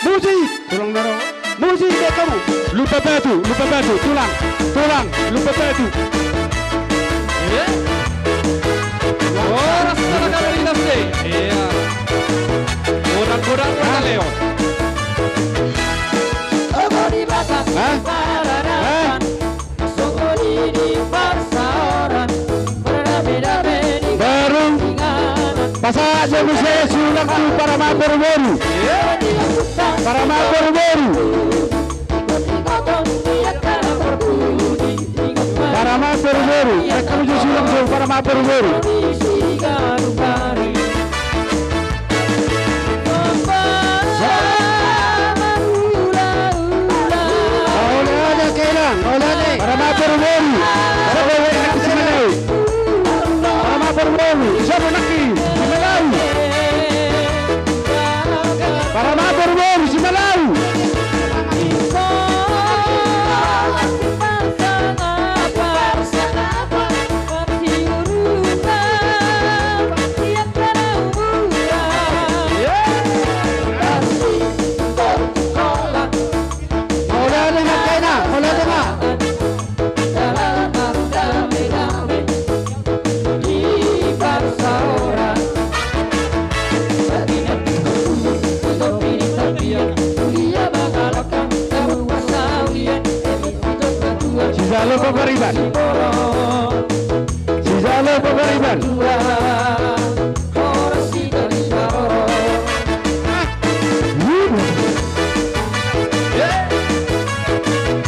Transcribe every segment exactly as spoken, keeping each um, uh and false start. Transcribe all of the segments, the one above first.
Musik. Tulang daro. Musik, baen hamu. Lumban Batu, Lumban Batu, tulang, tulang, Lumban Batu. Iya. Horas, horas, horas, horas. Iya. Godang-godang, hah? Hah? Hah? Baru. Pasahat do muse sulak tu paramaboru-boru. Paramaboru-boru. Paramaboru-boru. Baen hamu muse sulak tu paramaboru-boru. Ole, ole, kainan, ole, ole. Paramaboru-boru. Paramaboru-boru. Simalau. Paramaboru-boru. Siapa naki? Simalau. Paramaboru-boru. Simalau. Ole, ole, ma, kainan, ole, ole, ma. Sijalo Pagariban. Sijalo Pagariban.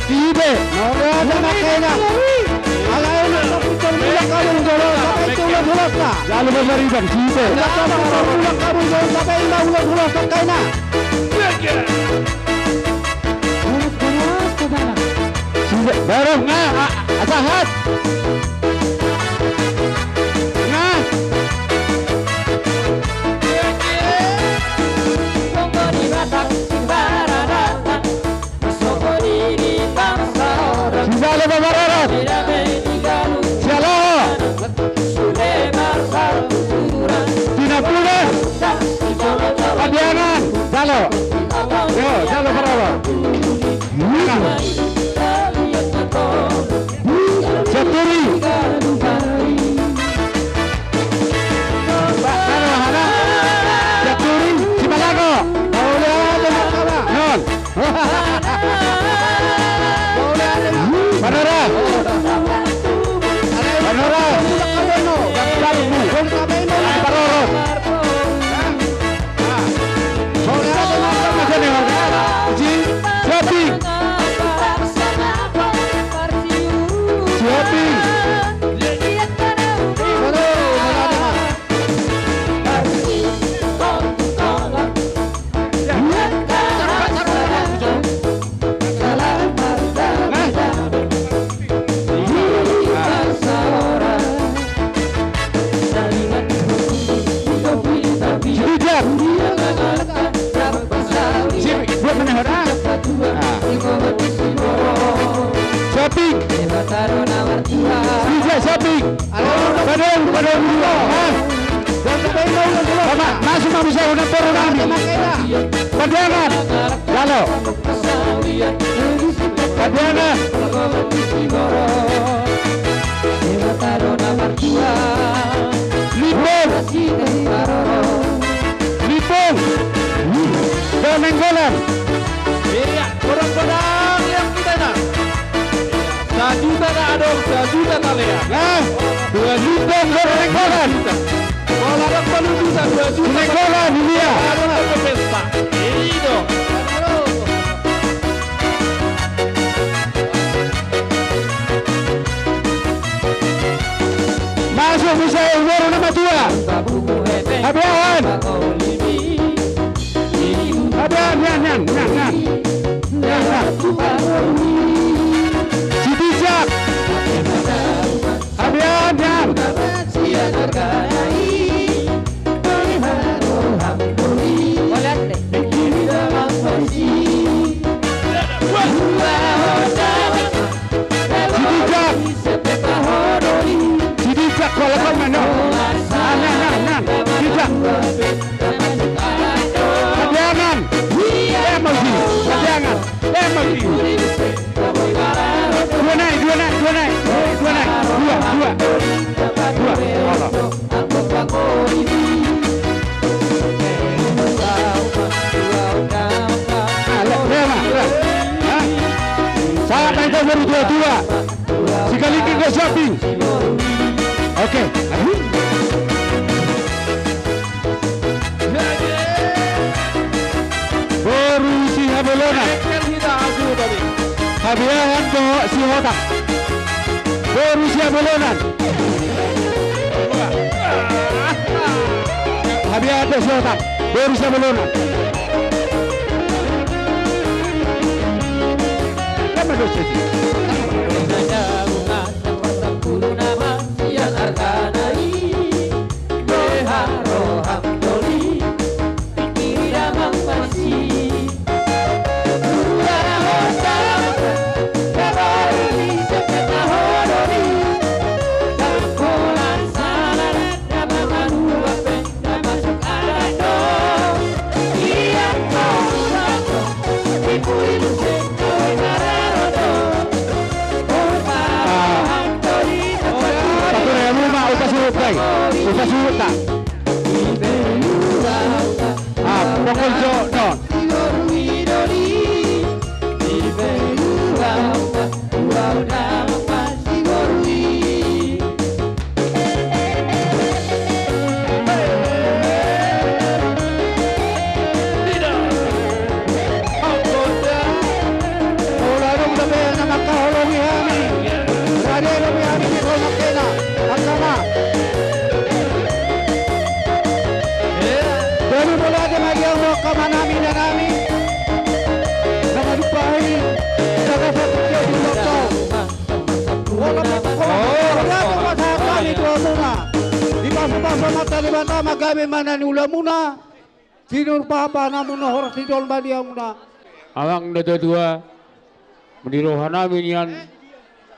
Ibe. Mauliate ma, kainan. Ala enak na pintor mulak hamu jolo, sampe tu ulos-ulosna. Jalo Pagariban, ibe. Enak na pintor mulak hamu jolo, sampe tu ulos-ulosna, kainan. Baru nga, a, a, sahat. Nga. Sijalo Pagariban. Sijalo. Tinapulan. Pabiangan. Jalo. Yo, jalo, parolo. Sianturi. Sianturi, Simalako. Non. Panora. Panora. Paroro. Siaping. Siaping. Sibijak. Sip, buat mana, Hora? Ah. Shopping. Sibijak shopping. Padahal, padahal dulu. Hah? Sama, masuk, masuk, saya udah turun lagi. Pabiangan. Jalo. Pabiangan. Lipung. Lipung. Dua Nainggolan. Iya, godang-godang, Leang, hita, nah. Sajuta na adong, sajuta na lean. Nah, dua Lipung, dua Nainggolan. Bola rok palu juta, dua juta. Nainggolan, iya. Bola rok pesta. Ini dong. Masuk muse uboru na matua. Pabiangan. Pabiangan, nian, nian, nian, nian. Nian, nian. Sibijak. Pabiangan, nian. Sibijak. Sibijak, kuala kau mano. Ah, nian, nian, nian. Sibijak. Pabiangan. Eh, mau Dua. Alah. Alah, dua, dua. Hah? Sahat ma hita boru tua-tua. Sikalingking do siaping. Oke. Aduh. Boru Sihabolonan. Habeahan dohot Sihotang. Boru Sihabolonan. Habeahan dohot Sihotang. Boru Sihabolonan. Kan bagus, Ceci. Pature hamu ma, upa suhut, bai. Upa suhut, ta. Ah, pokol jo, no. Molo adong dope na mangkaholongi hami, rade dope hami di roha kena, angka ma. Jadi molo ate ma di angka amanami, inanami, na mangupahi, jaga satu dia di ulang tahun. Dipasu-pasu ma Debata ma gabe ma na niulamuna. Sinur papa namuna horas ni jolma di hamuna. Amang na tua-tua, di rohanami nian,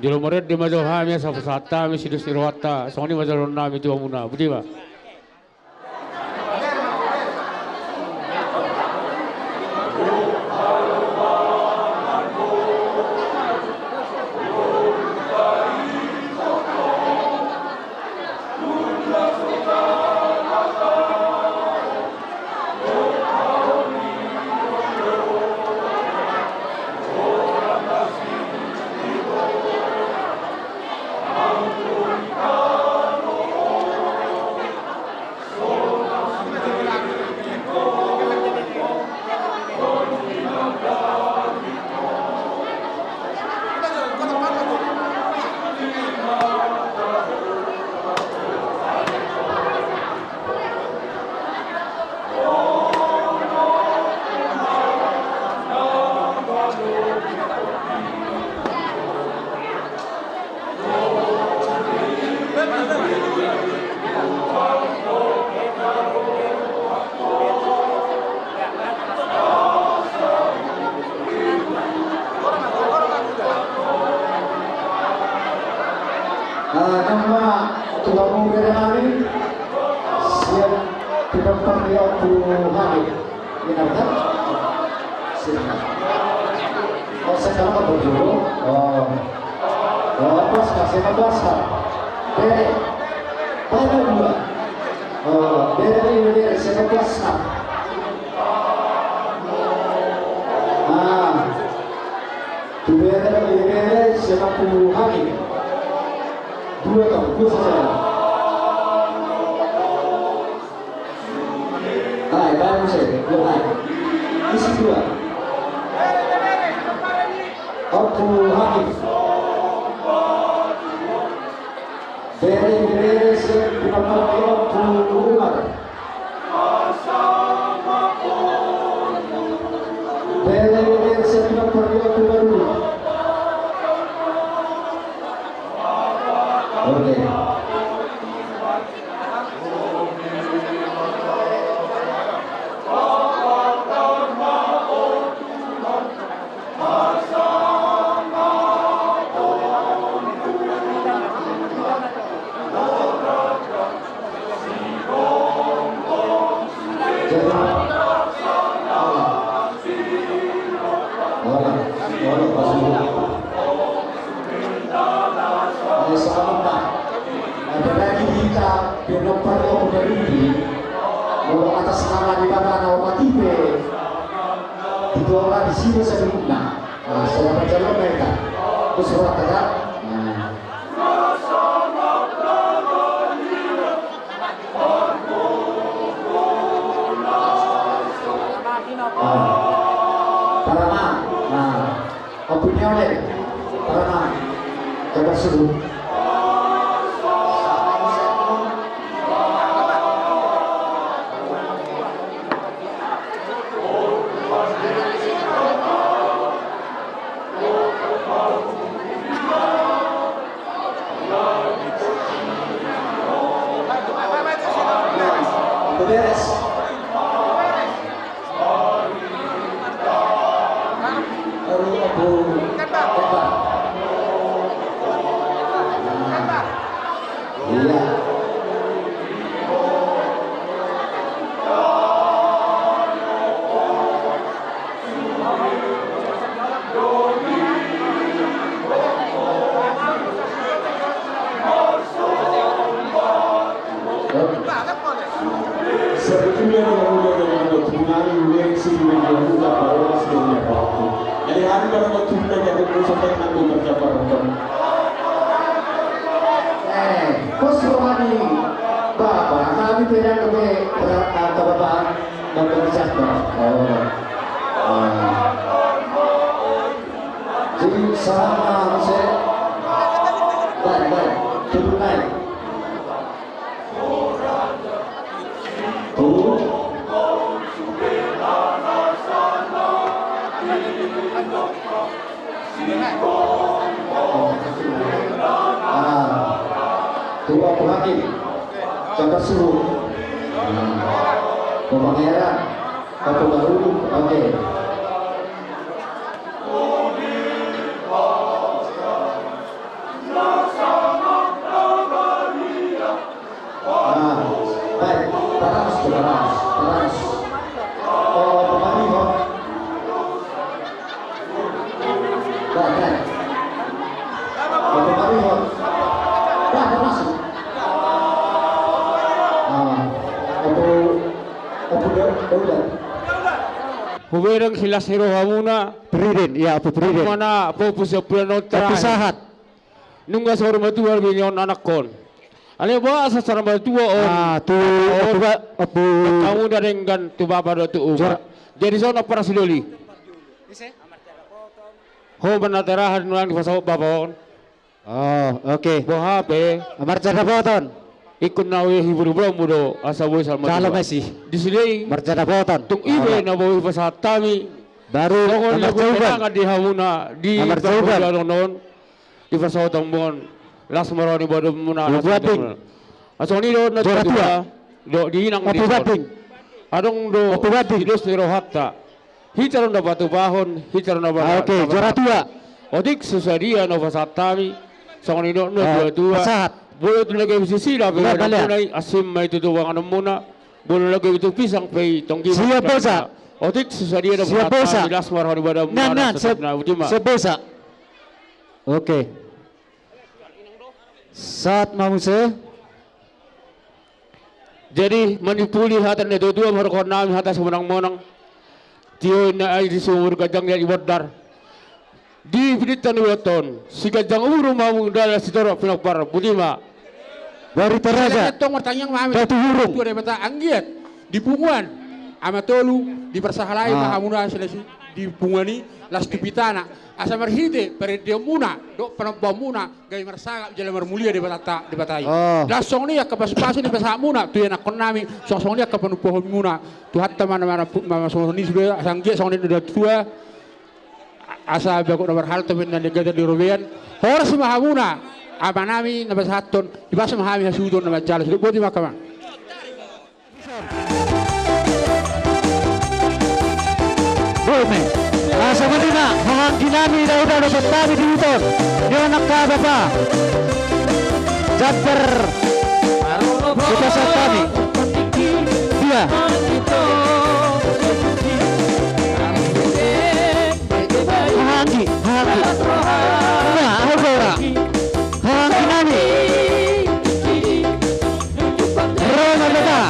jolo marende ma jo hami, asa pasahat hami sidos ni rohanta, songon i ma jolo nami tu hamuna. Boti ma. Ah, nama tuamu bere nami, siap kita panggil waktu hadir. Benar kan? Sip. Oh, sekarang apa dulu? Oh. Oh, pas, pas, pas, pas. Bere. Pada dua. Oh, bere, bere, bere, siapa pas? Ah. Tu bere, bere, bere, siapa tu hami? Dua tahun, dua saja. Hai, baru saya, dua hari. Isi dua. Ompu Hakim. Bere, bere, siap dipakai Ompu Umar. Bere, bere, siap dipakai Ompu Baru. Oke. Jadi, ah. Ora, ora, pas dulu. Eh, selamat, Pak. Bisa di, nah, ah, sudah berjalan mereka. Terus surat tegak. Nah. Ah, Parama. Nah, opinione. Parama. Coba suruh. Beberes. Baru Abu Kembar. Nah. Iya. Sebetulnya dia udah dari Anggot Bunari, udah isi di media juga, baru masih punya waktu. Jadi hari baru mau cerita jadi pusat yang aku kerja bareng. Eh, pos rohani, Bapak, kami tidak lebih berat atau Bapak. Bapak Cakra. Oh. Ah. Jadi sama saya. Baik, baik. Turun naik. Turun. Ah, tu Abu Hakim. Coba suruh. Ah, Abu Pangeran. Abu Baru. Oke. Ah, baik, taraus, taraus, taraus. Oh, Abu Marihon. Baik, baik. Abu Marihon. Baik, masuk. Ah, Abu, Abu Da-, Daulat. Hubereng silas ni rohamuna. Priden, iya, Abu Priden. Mana, Abu Siap Bulan on terakhir. Abu Sahat. Nunga saur matua bini on anakkon. Alai boasa saur matua on. Ah, tu, on. Abu Ba-, Abu. Hamu na denggan tu bapa dohot tu uma. Jadi songon na parsidoli. Ho ma na terakhir nuaeng dipasahat bapa on. Oh, oke. Boha pe. Marga Dapoton. Ingkon na uli hiburu-buruonmu do asa boi saur matua. Jalo ma i. Disi do i. Marga Dapoton. Tung i be na boi pasahat hami. Baru songon na marga Uban. Di hamuna di marga Uban. Dipasahat hamu on, las ma roha ni badamuna, las ma roha ni badamuna. Songon i do na tua-tua. Do di inang di son. Adong do silos ni rohanta. Hita do na patupahon, hita do na patupahon. Otik so sadia na hupasahat hami. Songon i do na tua-tua. Pasahat. Molo tung na gabe sisila pe badanmuna i, asin ma i tu panganonmuna. Molo na gabe tu pisang pe i, tonggi ma i. Siap bosa. Otik so sadia na hupasahat hami, las ma roha ni badamuna. Siap bosa. Oke. Sahat ma muse. Jadi manimpuli hata ni natua-tua, marhorhon nami hata simonang-monang. Tio inna aek di sumur, ganjang ni aek di bondar. Di pinta ni uaton, siganjang umur ma hamu dalan sitorop pinompar, botima. Barita raja. Tong martangiang ma hami. Datu Hurung. Tua Debata anggiat di punguan Ama Tolu diparsahalai ma hamuna silas di punguan i, las tu pitana. Asa marhite parendeonmuna dohot panombaonmuna gabe marsangap jala marmulia Debatanta, Debata i. Las songon i angka pasu-pasu ni pasahatmuna tu ianakkonnami, songon i angka panumpahonmuna. Tuhanta ma na manampuk ma songon i sude, asa anggiat songon i na datu tua. Asa bagot na marhalto, bahen na gata di robean. Horas ma hamuna amanami na pasahathon, dipasu ma hami hasuhuton na manjalo. Sidok boti ma angka amang. Boi ma i. Asa songon i ma hahaanggi nami, daudaun dohot hami di huta on. Di on angka bapa. Jambar. Huta Santani. Dia. Hahaanggi, hahaanggi. Nah, ahu gora. Hahaanggi nami. Ro ma beta.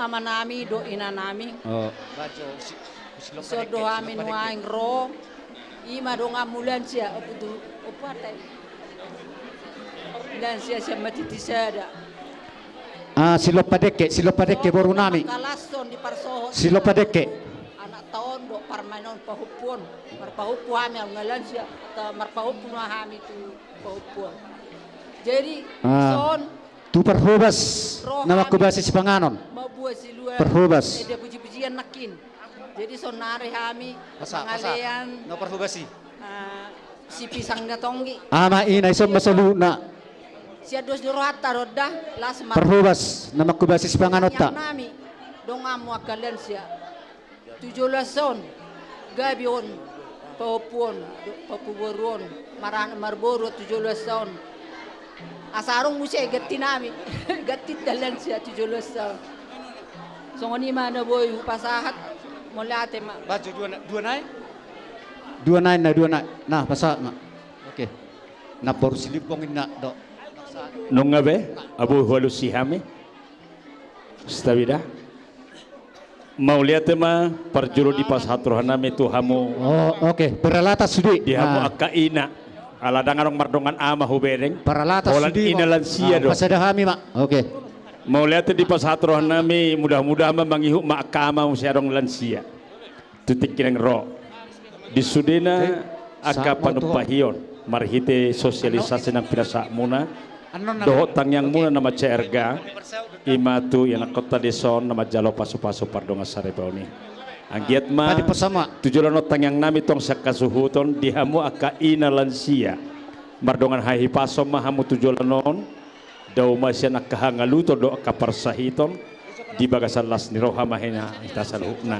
Amanami dohot inanami. Oh. Dison do hami nuaeng ro. Ima donganmu lansia, ompu tu, ompu hata i. Lansia sian Matiti sada. Ah, Silompa Dengke, Silompa Dengke, borunami. Silompa Dengke. Anakta on dohot parumaen on, pahompu on. Marpahompu hami, au nga lansia, marpahompu ma hami tu pahompu on. Jadi, ah, son, tu parhobas na mangkobasi sipanganon. Parhobas. Eda puji-pujian nangkin. Jadi, sonari hami pasa, pasa. Mangalean, na parhobas i. Ah, sipisang na tonggi. Ama ina, ison ma saluhutna. Sian dos ni rohanta do da, las ma. Parhobas na mangkobasi sipanganonta. Nami, donganmu angka lansia. Tu joloan on, gabe on, pahompu on, do, pahompu boru on, maranak marboru tu joloan on. Asa adong muse gantinami, gantinta lansia tu joloan on. Songon i ma na boi hupasahat, mauliate ma. Bajo dua na, dua nai? Dua nai na, dua nai. Nah, pasahat ma. Oke. Na boru Silimpong inna do. Nunga be, abu hualusi hami. Stabida. Mauliate ma parjolo dipasahat rohanami tu hamu. Oh, oke. Peralatan sude. Di hamu angka ina. Ala ndang adong mardongan ama hubereng. Peralatan sude. Holan ina lansia do. Pasada hami ma. Oke. Mauliate dipasahat rohanami, mudah-mudahan ma mangihut ma angka ama muse adong lansia. Tu tingki naeng ro. Di sudena angka panumpahion marhite sosialisasi nang pinasahatmuna dohot tangiangmuna na mansai arga, ima tu ianakhonta dison na manjalo pasu-pasu pardongansaripeon i. Anggiat ma tu joloan on tangiangnami tong sian hasuhuton di hamu angka ina lansia. Mardongan hahipason ma hamu tu joloan on. Dao ma sian angka hangaluton dohot angka parsahiton di bagasan las ni roha ma hita saluhutna.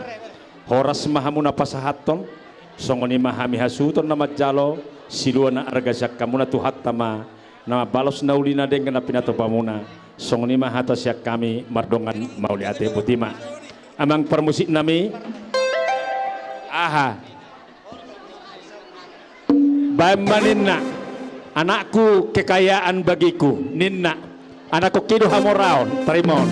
Horas ma hamu na pasahathon, songon i ma hami hasuhuton na manjalo, silua na arga sian hamuna Tuhanta ma na mambalos na uli na denggan na pinatupamuna, songon i ma hata sian hami mardongan mauliate. Boti ma. Amang parmusiknami. Aha. Baen ma ninna, anakku kekayaan bagiku, ninna, anakhonki do hamoraon, tarima on.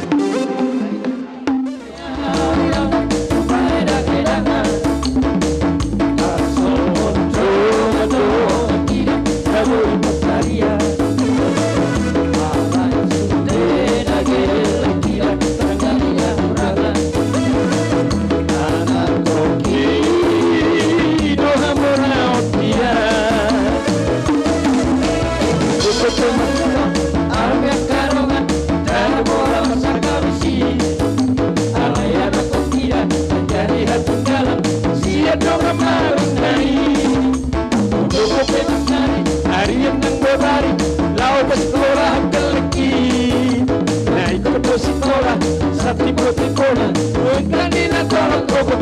Ari nang bobari, laho pasikola hangkalleki. Na ingkon do sikola, satimbo-timbona, nuaeng tadi na tolong gogo.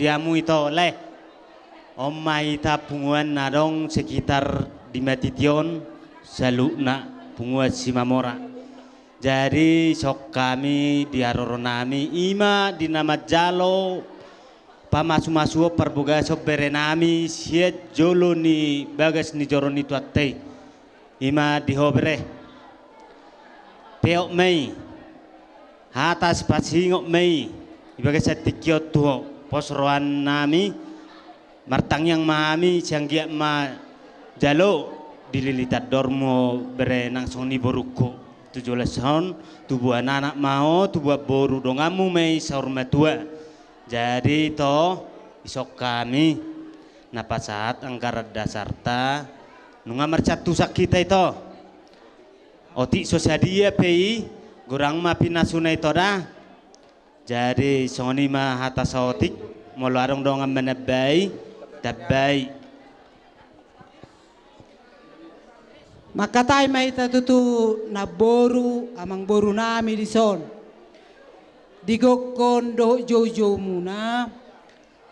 Di hamu ito, le. On ma hita punguan na adong sekitar di Matiti on, saluhutna punguan Simamora. Jadi, songon hami di haroronami, ima di na manjalo pamasu-masuon parbagason berenami sian jolo ni bagas ni joro ni Tuhanta i. Ima di ho bere. Peop ma i. Hata sipasingot ma i. Di bagasan tingki on tu ho. Pos rohanami. Martangiang ma hami, sai anggiat ma jalo dililitan dormu bere nang songon i borungku. Tu joloan on, tubuan anak ma ho, tubuan boru donganmu ma i saur matua. Jadi ito, dison hami na pasahat anggaran dasarta, nunga marsiantusan hita ito. Otik so sadia pe i, godang ma pinasuna ito da. Jadi songon i ma hata saotik, molo adong dongan manambai, tambai. Mangkatai ma hita tutu namboru, amangboru nami dison. Di gokhon dohot joujoumuna,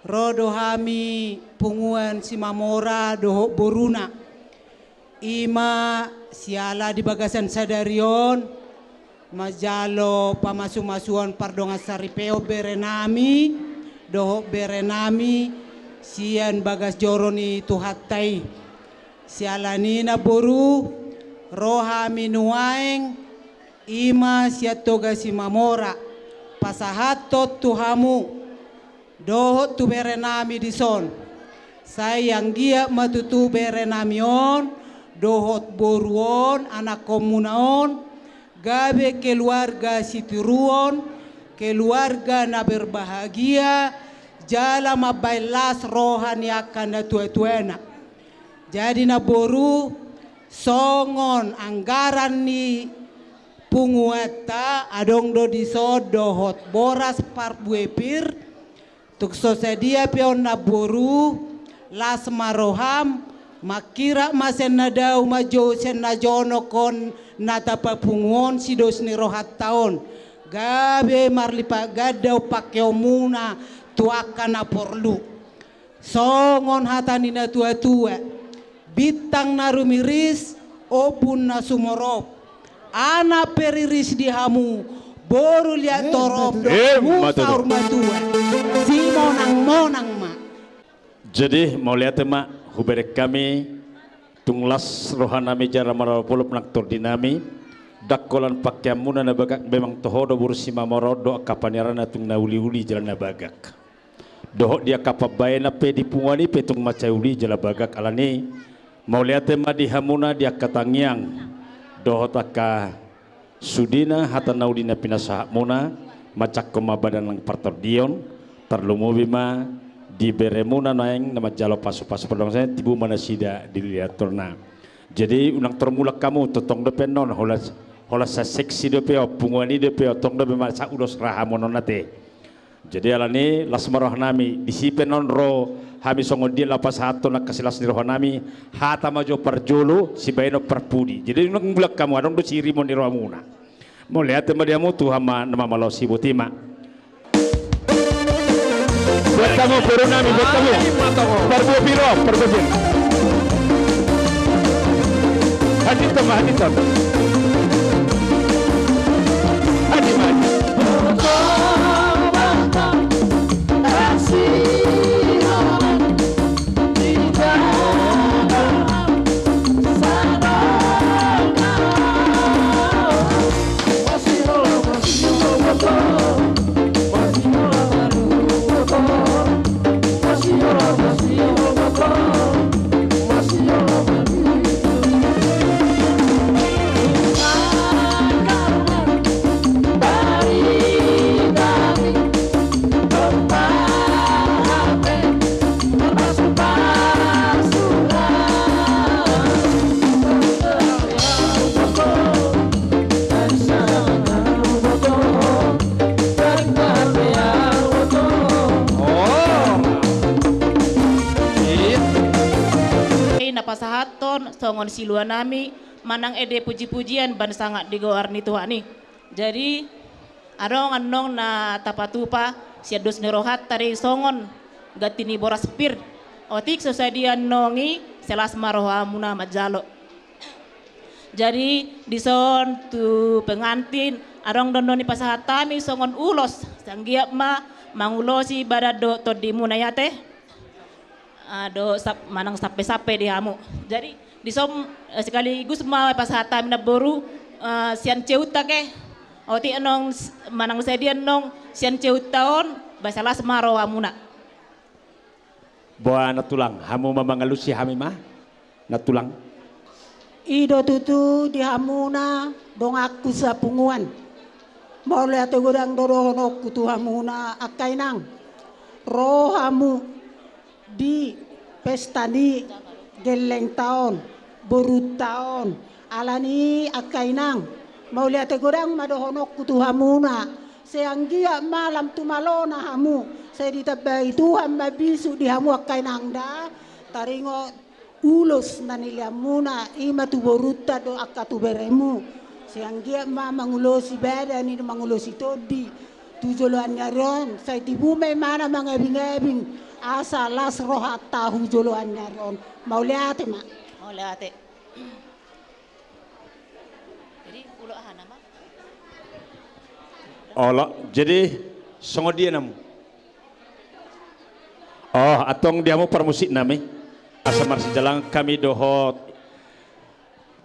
ro do hami punguan Simamora dohot boruna. I ma siala di bagasan sadari on, manjalo pamasumasuon pardongan saripeon bere nami, dohot bere nami, sian bagas joro ni Tuhanta i. Siala ni i namboru, ro hami nuaeng, i ma sian Toga Simamora, pasahathon tu hamu, dohot tu bere nami dison. Sai anggiat ma tutu bere nami on, dohot boru on, anakkonmuna on, gabe keluarga sitiruon, keluarga na berbahagia, jala mambahen las roha ni angka natuatuana. Jadi namboru, songon anggaran ni punguanta, adong do dison dohot boras parbue pir. Tung so sadia pe on namboru, las ma roham, mangkirap ma sian na dao, manjou sian na jonok on na tapapungu on, sidos ni rohanta on. Gabe marlipat ganda pangkeonmuna tu angka na porlu. Songon hata ni natuatua, bintang na rumiris, ombun na sumorop. Anak pe riris di hamu, boru liat torop, dohot saur matua. Simonangmonang ma. Jadi mauliate ma hubereng hami, tung las rohanami jala marolopolop nang tondinami, ndang holan pangkeonmuna na bagak, memang toho do boru Simamora on dohot angka paniarana tung na uliuli jala na bagak. Dohot di angka pambahenan pe di punguan i pe tung mansai uli jala bagak. Alani i, mauliate ma di hamuna di angka tangiang dohot angka sudena hata na uli na pinasahatmuna, manjangkon ma badan nang partondion, tarlumobi ma di beremuna naeng na manjalo pasupasu pardongansaripeon, tibu ma nasida dililiathonna. Jadi unang tor mulak hamu, tongtong dope annon, holan, holan saseksi dope on, punguan i dope on, tong dope masa ulos rahamu annon ate. Jadi alani i, las ma rohanami, disi pe annon ro hami songon dia laho pasahathon angka silas ni rohanami, hata ma jo parjolo, sibahenon parpudi. Jadi unang mulak hamu, adong do siirimon ni rohamuna. Mauliate ma di hamu, Tuhan ma na mamalosi, boti ma. Buat hamu, borunami, buat hamu. Parbue pir, parbue pir. Hadirhon ma, hadirhon. Hadir ma, hadir. Na pasahathon songon siluanami manang ende pujipujian bahen sangap di goar ni Tuhan i. Jadi adong annon na tapatupa sian dos ni rohanta do i songon ganti ni boras pir. Otik so sadia annon i, sai las ma rohamuna manjalo. Jadi dison tu pengantin, adong do annon dipasahat hami songon ulos, sai anggiat ma mangulosi badan dohot tondimuna i ate. Ah, dohot sap-, manang sampesampe di hamu. Jadi dison, eh, sekaligus ma pasahat hami namboru, eh, sian ceunta ke. Otik annon s-, manang sadia annon sian ceunta on, ba sai las ma rohamuna. Boha nantulang, hamu ma mangalusi hami ma nantulang. I do tutu di hamuna donganku sapunguan. Mauliate godang do dohononku tu hamuna angka inang. Ro hamu di pesta ni gellengta on, borunta on. Alani angka inang, mauliate godang ma dohononku tu hamuna. Sai anggiat ma lam tumalona hamu, sai ditambai Tuhan ma bisuk di hamu angka inang da. Taringot ulos na nilehonmuna, i ma tu borunta dohot angka tu beremu. Sai anggiat ma mangulosi badan i do mangulosi tondi tu joloan ni ari on, sai tibu ma imana mangabingabing asa las rohanta tu joloan ni ari on. Mauliate ma. Mauliate. Jadi, ulo aha nama? Olo, jadi songon dia namu? Oh, antong di hamu parmusik nami. Asa marsijalangan hami dohot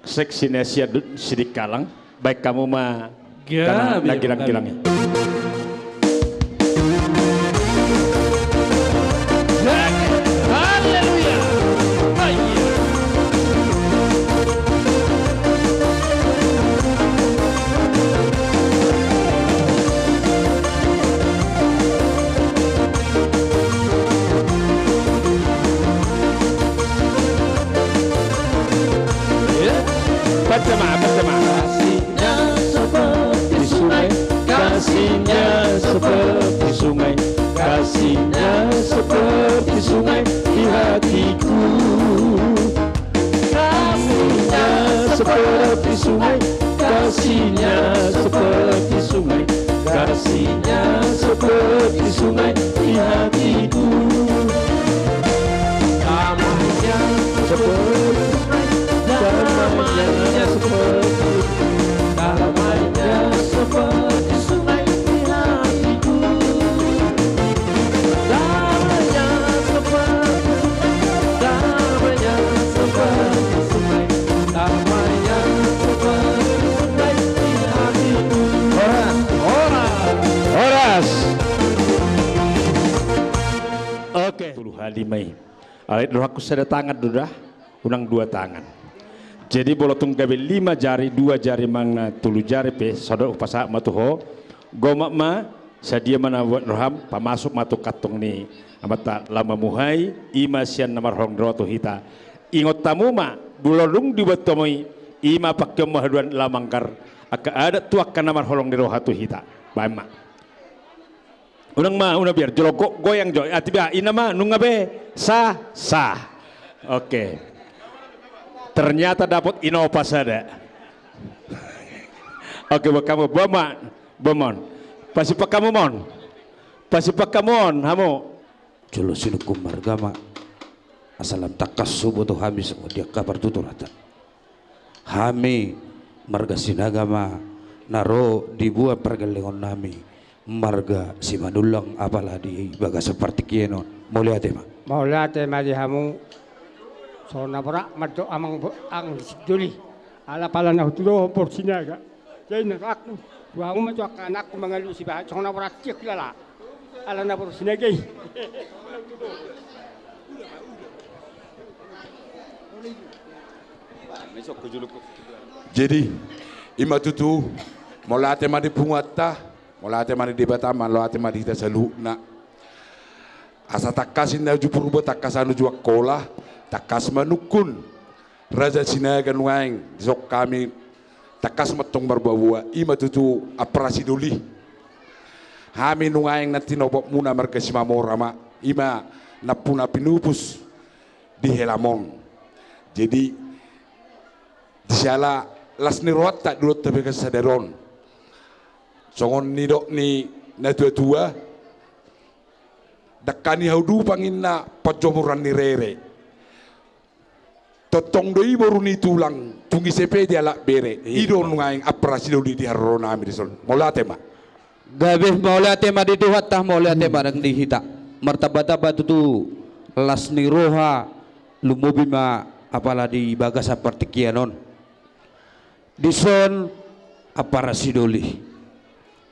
seksi na sian Sidikalang. Baen hamu ma. Gabe, na girang-girang i. Haleluya. Haleluya. Baca ma, baca ma. Kasihnya seperti sungai, kasihnya seperti sungai, kasihnya seperti sungai di hatiku. Kasihnya seperti sungai, kasihnya seperti sungai, kasihnya seperti sungai di hatiku. Damainya seperti sungai, damainya seperti, damainya seperti sungai di hatiku. Damainya seperti sungai, damainya seperti sungai, damainya seperti sungai di hatiku. Horas, horas, horas. Oke. Tolu hali ma i. Alai rohangku sada tangan do da, unang dua tangan. Jadi molo tung gabe lima jari, dua jari manang tolu jari pe, songon hupasahat ma tu ho, gomak ma, sadia ma na buat roham, pamasuk ma tu kantong ni Amanta laho mamuhai, i ma sian na marholong ni roha tu hita. Ingot hamu ma, molo dung dibuat hamu i, i ma pangkeonmu haduan laho manggar angka adat tu angka na marholong ni roha tu hita. Baen ma. Unang ma, unang biar, jolo go-, goyang jo. Ate ba, ina ma, nunga be, sah, sah. Oke. Ternyata dapot Innova sada. Oke, boan hamu, boan ma, boan ma on. Pasipak hamu ma on. Pasipak hamu on, hamu. Jolo sinungkun marga ma. Asa lam tangkas huboto hami songon dia angka partuturanta. Hami marga Sinaga ma na ro diboan pargellengon nami marga Simanullang apala di bagasan partingkian on. Mauliate ma. Mauliate ma di hamu. Songon na borat mandok amang bo-, amang sijoli. Ala pala na hutudohon boru Sinaga. Jadi na rohangku, tu hamu ma tu angka anakku mangalusi bahat songon na borat tiak lala. Ala na boru Sinaga i. Jadi, i ma tutu, mauliate ma di punguanta, mauliate ma di Debata, mauliate ma di hita saluhutna. Asa tangkas ninna uju Purba, tangkasan uju Angkola, tangkas manungkun Raja Sinaga nuaeng, dison hami tangkas ma antong marboaboa, i ma tutu ampara sidoli. Hami nuaeng na tinopotmuna marga Simamora ma, i ma nampuna pinupus di helam on. Jadi, di siala las ni rohanta di ulaonta bagas sadari on. Songon nidok ni natuatua, dangka ni hau dupang ninna panjomuran ni rere. Tongtong do i boru ni tulang, tung ise pe dialap bere. Iya. I do nuaeng ampara sidoli di haroro nami dison. Mauliate ma. Gabe, mauliate ma di Tuhanta, mauliate ma nang di hita. Martambatamba tutu las ni roha, lumobi ma apala di bagasan partingkian on. Dison ampara sidoli.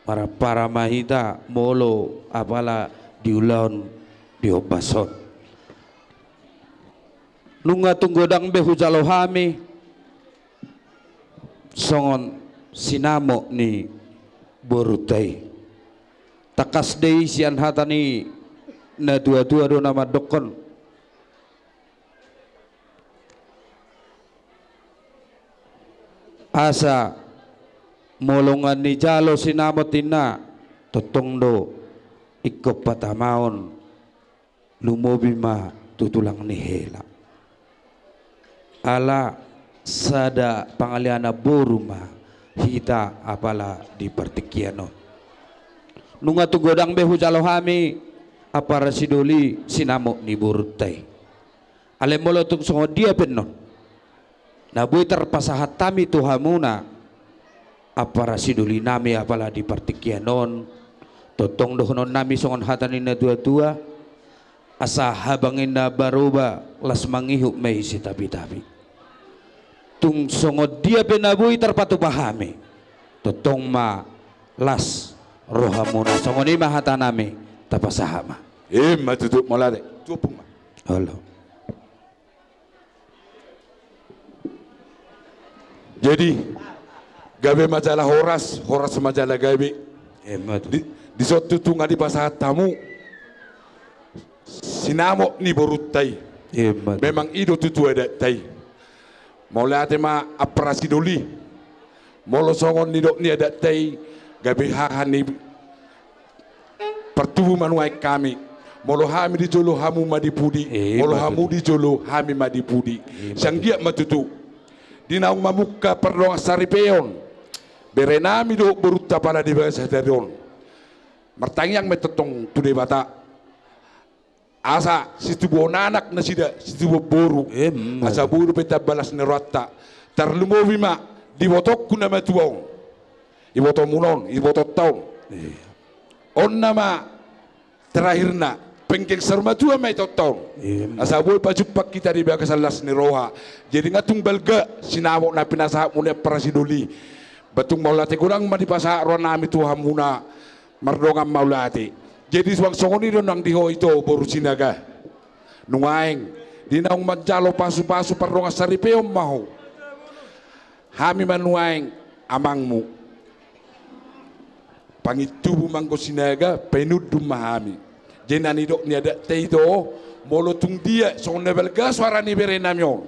Marampara ma hita molo apala di ulaon di ombas on. Nunga tung godang be hujalo hami songon sinamot ni borunta i. Tangkas do i sian hata ni natuatua do na mandokkon. Asa molo nunga dijalo sinamot inna, tongtong do ingkon patamaon, lumobi ma tu tulang ni hela. Ala sada pangalianan boru ma hita apala di partingkian on. Nunga tung godang be hujalo hami ampara sidoli sinamot ni borunta i. Alai molo tung songon dia pe annon na boi tarpasahat hami tu hamuna ampara sidoli nami apala di partingkian on, tongtong dohonon nami songon hata ni natuatua: Asa habang inna baroba, las mangihut ma i sitapitapi. Tung songon dia pe na boi tarpatupa hami, tongtong ma las rohamuna. Songon i ma hata nami, tapasahat ma. Ima tutu, mauliate. Tu ompung ma. Olo. Jadi gabe ma jala horas, horas ma jala gabe. Ima tutu. Di, dison tutu nunga dipasahat hamu sinamot ni borunta i. Ima tutu. Memang i do tutu adatta i. Mauliate ma ampara sidoli. Molo songon nidok ni adatta i, gabe haha ni partubu ma nuaeng hami. Molo hami di jolo, hamu ma di pudi. Ima tutu. Molo hamu di jolo, hami ma di pudi. Ima tutu. Sian i ma tutu, di naung mamungka pardongan saripeon bere nami dohot borunta apala di bagasan sadari on, martangiang ma i tongtong tu Debata asa situbuon anak nasida, situbuon boru. Ima. Asa boi dope tamba las ni rohanta. Tarlumobi ma di ibotongku na matua on, ibotomuna on, ibotonta on. Iya. On nama terakhirna, penggeng saur matua ma i tonta on. Ima. Asa boi pajumpang hita di bagasan las ni roha. Jadi nga tung balga sinamot na pinasahatmuna i ampara sidoli. Ba tung mauliate godang ma dipasahat roha nami tu hamuna. Mardongan mauliate. Jadi suang songon i do nang di ho ito boru Sinaga. Nuaeng di naung manjalo pasupasu pardongan saripeon ma ho. Hami ma nuaeng amangmu. Pangintubu ma anggo Sinaga, painundun ma hami. Jadi na nidok ni adatta i do, molo tung dia songon na balga soara ni bere nami on,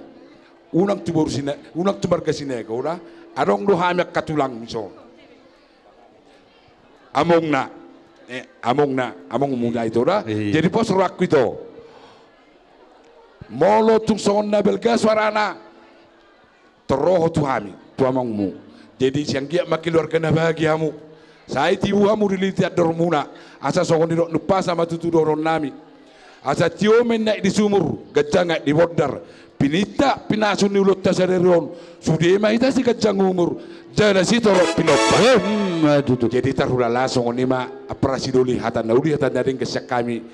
unang tu boru Sina-, unang tu marga Sinaga, ora? Adong do hami angka tulangmu dison. Amongna, eh, amongna, amongmuna ito, ora? Iya. Jadi pos rohangku ito. Molo tung songon na balga soarana, tor ro ho tu hami, tu amangmu. Jadi sian i ma keluarga na bahagia hamu. Sai tibu hamu diliti andormuna. Asa songon nidok ni umpasa ma tutu dohonon nami. Asa tio ma inna aek di sumur, ganjang aek di bondar. Pininta pinasu ni ulaonta sadari on, sude ma hita siganjang umur jala sitorop pinompar. Ima tutu. Jadi tarhulala songon i ma ampara sidoli, hata na uli hata na denggan sian hami,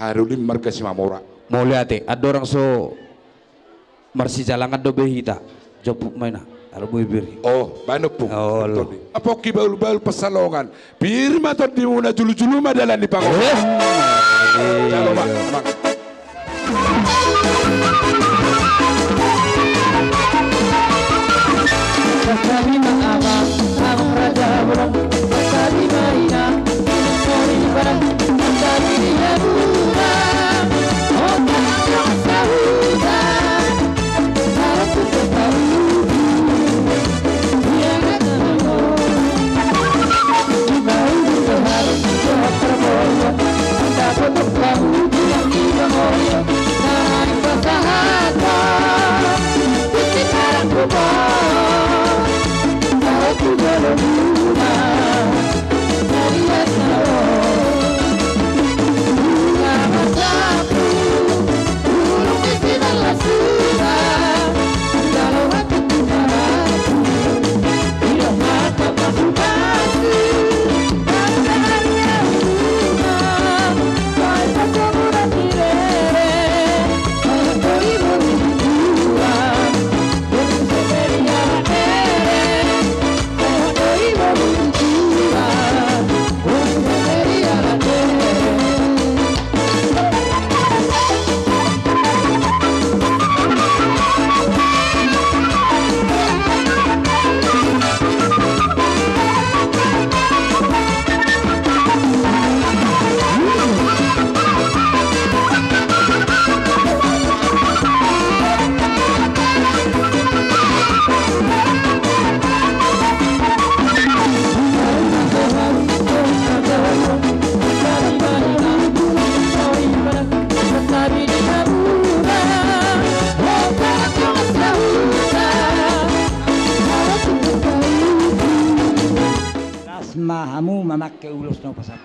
haha doli marga Simamora. Mauliate. Andorang so marsijalangan dope hita, jomput ma inna. Ala boi biri. Oh, baen ompung. Oh, olo. Apongki bahulbahul pansalongan. Pir ma tondimuna, julujulu ma dalan ni pangomo. Eh. Jalo ma, amang.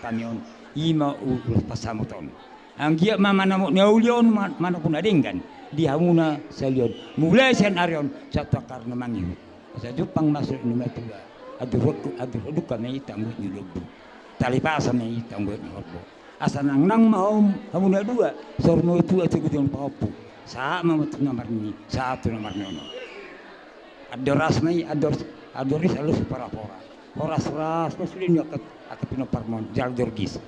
Hami on, i ma ulos pansamot on. Anggiat ma manamot na uli on ma-, manopot na denggan di hamuna sahali on. Mulai sian ari on sahat tu angka ari na mangihut. Asa jumpang ma saur matua. Andor, andor dungka ma i tangguhon ni lombu. Tali pasa ma i tangguhon ni horbo. Asa nangnang ma hamu, hamu na dua saur matua tu godang pahompu. Sahat ma tu na marnini, sahat tu na marnono. Andor ras ma i, andor, andor ris, andor siporapora. Horas-horas ma sude ni angka, angka pinomparmon jala andor gis.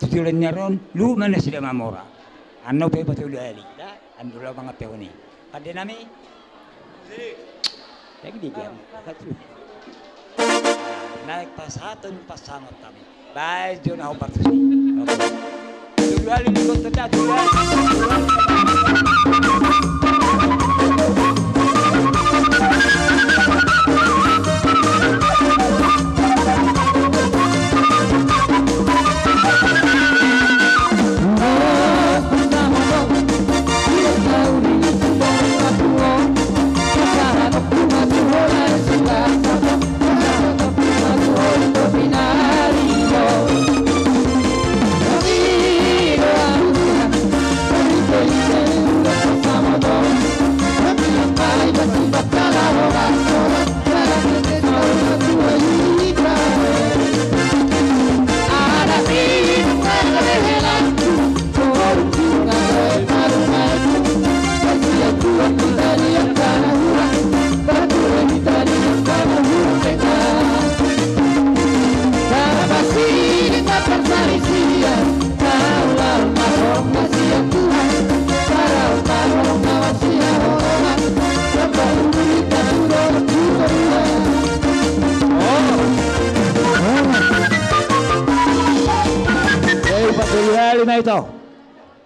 Tu joloan ni ari on luhut ma nasida mamora. Annon pe patolu hali da, annon laho mangampehon i. Pande nami. Lagi di jam satu. Naeng pasahathon pansamot hami. Baen jo na hombar tusi. Oke. Tolu hali ni gontong da, tolu hali.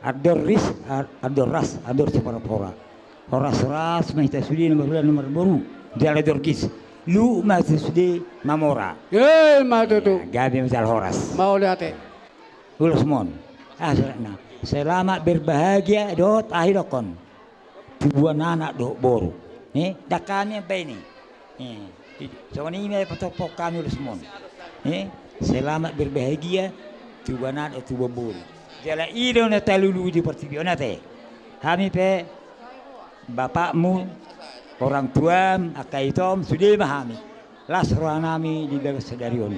Andor ris, a-, andor ras, andor siporapora. Horas-horas ma hita sude na marhula na marboru jala andor gis. Luhut ma hita sude mamora. Ima tutu. Gabe ma jala horas. Mauliate. Ulosmon. Ah, selamat berbahagia dohot aha i dokkon. Tubuan anak dohot boru. Eh, dang hami ambaen i. Eh, songon i ma patompa hami ulosmon. Eh, selamat berbahagia, tubuan anak dohot tubuan boru. Jala i do na talului di portibi on ate. Hami pe bapakmu, orang tuam, angka itom, sude ma hami. Las rohanami di bagas sadari on.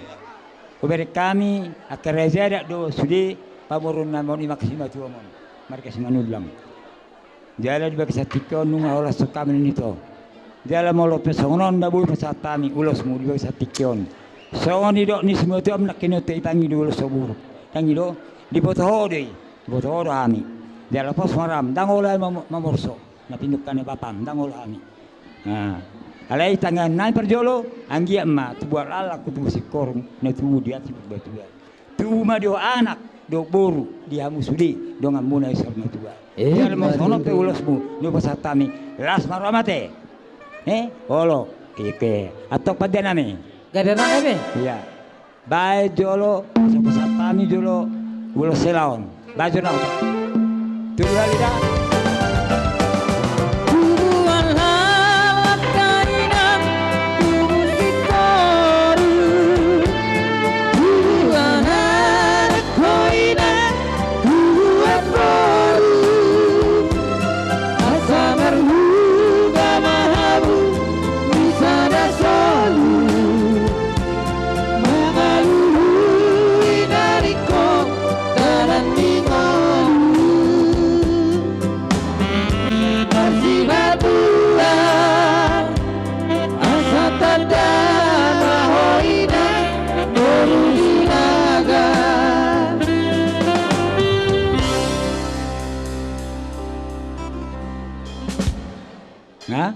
Hubereng hami angka raja adat do sude pamoruon nami on, ima angka simatuam on. Marga Simanullang. Jala di bagasan tingki on nunga horas hami ninna ito. Jala molo pe songon on na boi pasahat hami ulosmu di bagasan tingki on. Songon nidok ni simatuam nangkin on, ipangido ulos sobur. Tangido, diboto ho do i, diboto ho do hami. Jala pos ma ram, ndang olo hami mam-, mamorso. Na pinungka ni bapam, ndang olo hami. Nah, alai tangiangnami parjolo, anggiat ma tubu alang-alang, tubu singkoru, na tubu di atas batu. Tubu ma dohot anak dohot boru di hamu sude donganmuna i saur matua. Eh, jala molo songon on pe ulosmu na hupasahat hami, las ma roham ate. Eh, olo. Oke. Antong pande nami. Gabe ma gabe. Iya. Baen jolo, asa hupasahat hami jolo ulos hela on. Baen jolo na. Tolu hali da. Tubuan anak, inang, tubu singkoru. Tubuan anak, inang, tubuan boru. Asa marhula ma hamu di sada solu. Mangalului na ningkop dalan ni ngolu. Marsibatua asa tanda ma ho inang boru Sinaga. Nah.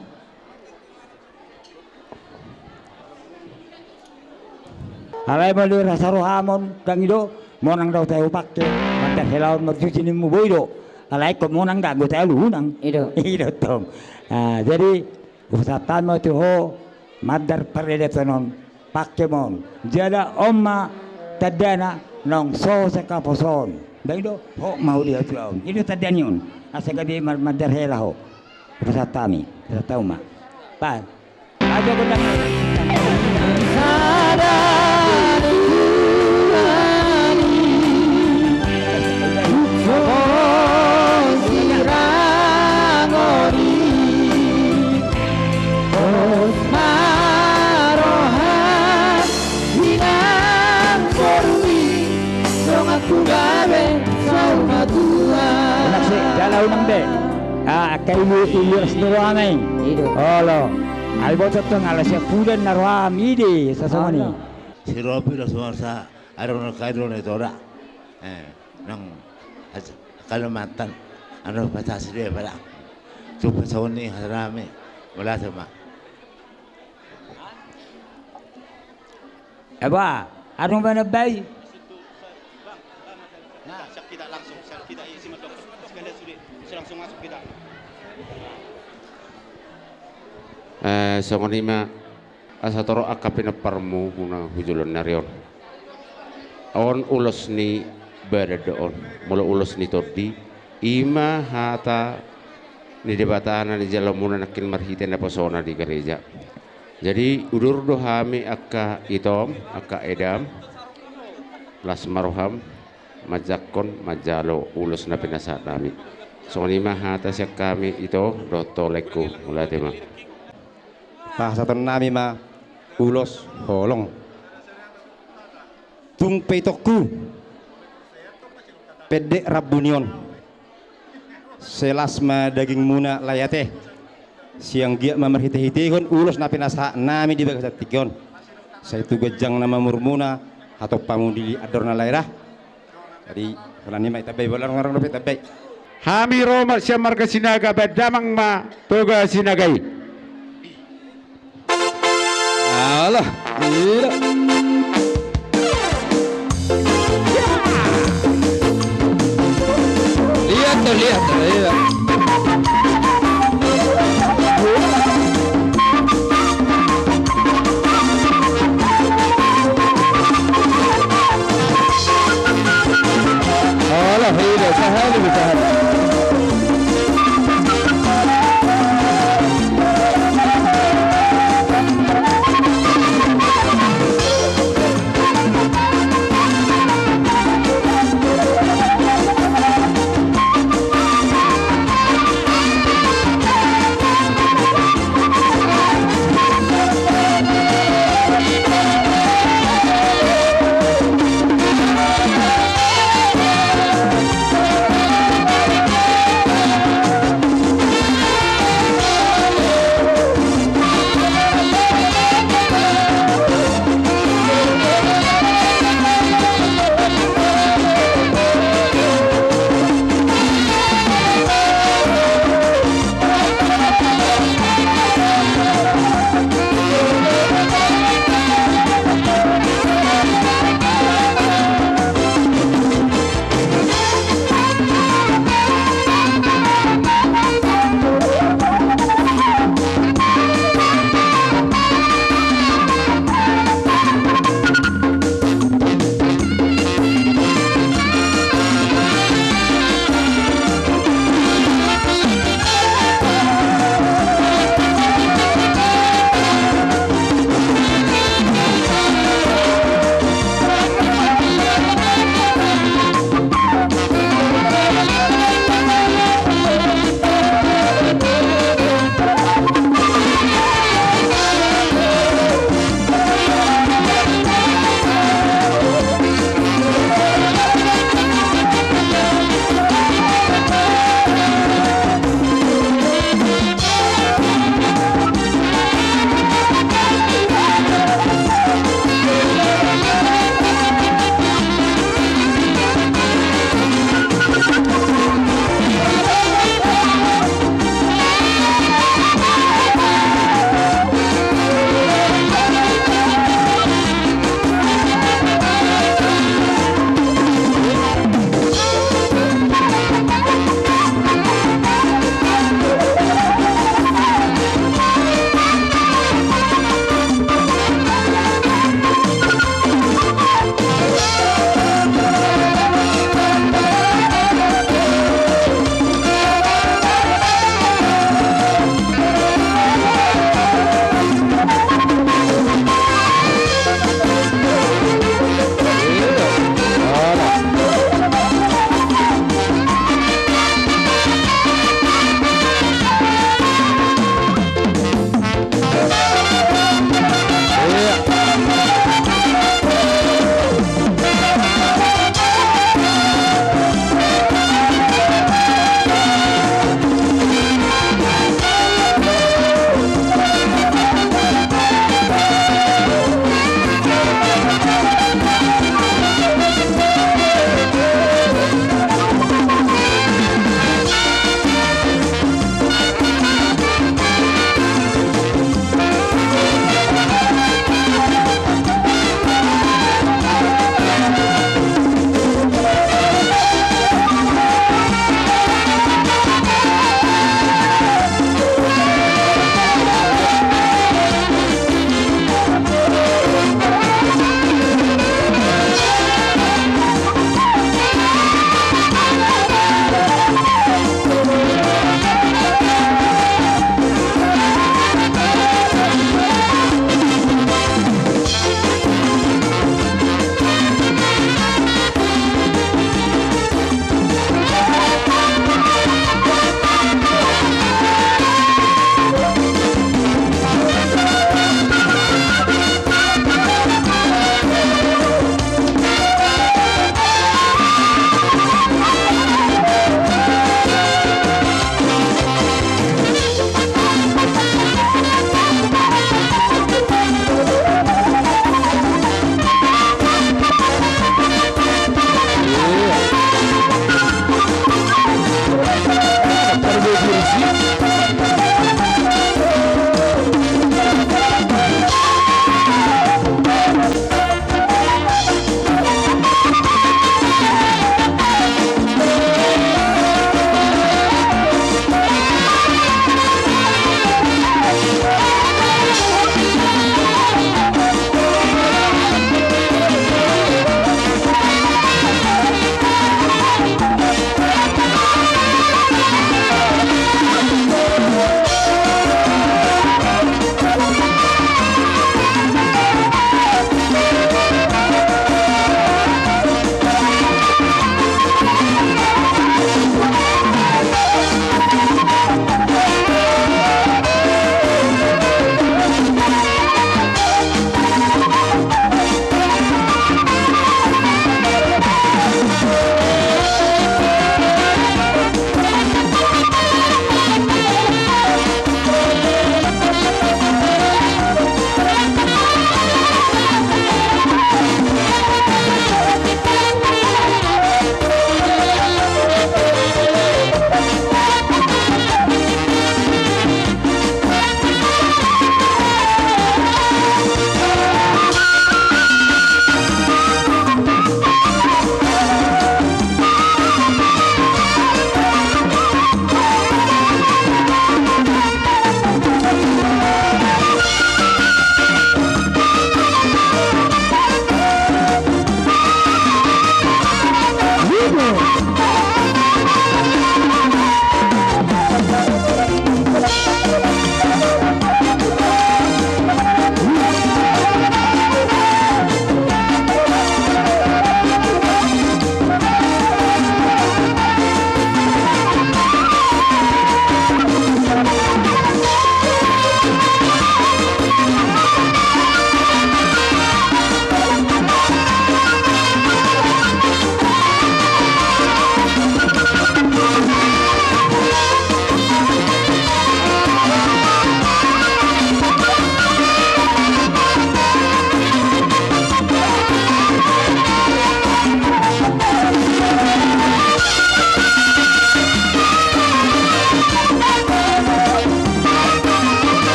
Alai molo di rasa roham on, dang i do, monang do tahe hupangke, mandar hela on marjuji nimmu, boi do. Alai ingkon monang dang do tahe alu unang. I do. I do tong. Ah, jadi, hupasahat hami ma tu ho, mandar paradaton on, pangke ma on. Jala on ma tandana naung so sangkap ho son. Dang i do, hot ma ho di hatuaon. I do tanda ni on. Asa gabe mar-, mandar hela ho. Hupasahat hami, hupasahat hami ma. Ba. Ajo gondang. Sada ni Tuhan Jala unang be. Ah, angka ilu, ilu ras ni roham i. Olo. Ai boto tong ala siap pudan na roham i de, sasongon i. Si Robi do sumarsa, adong na kaidro na itoda. Eh, nang Kalimantan, anu patasi dia pada. Tu pasoni harami, mauliate ma. Eba, adong mana bai? Nah, siap kita langsung, siap kita isi medok. Sekalian sudah, bisa langsung masuk kita. Eh, songon i ma. Asa torop angka pinomparmu muna hu joloan ni ari on. On ulos ni badan do on, molo ulos ni tondi, i ma hata ni Debata na nijalo muna nangkin marhite naposona di gareja. Jadi udur do hami angka itom, angka edam, las ma roham manjangkon manjalo ulos na pinasahat nami. Songon i ma hata sian hami ito dohot holongku, mauliate ma. Pasahaton nami ma ulos holong. Tung pe itongku, pendek rambu ni on. Sai las ma daging muna, lae ate. Sai anggiat ma marhitehitehon ulos na pinasahat nami di bagasan tingki on. Sai tu ganjang na mamur muna, hatompamu di andor na lae da. Jadi, holan i ma, itambai, bola ngarang dope itambai. Hami ro ma sian marga Sinaga, baen damang ma Toga Sinaga i. Alah, gila. Lihat tuh, lihat tuh, lihat. Alah, iya, sahali, sahali.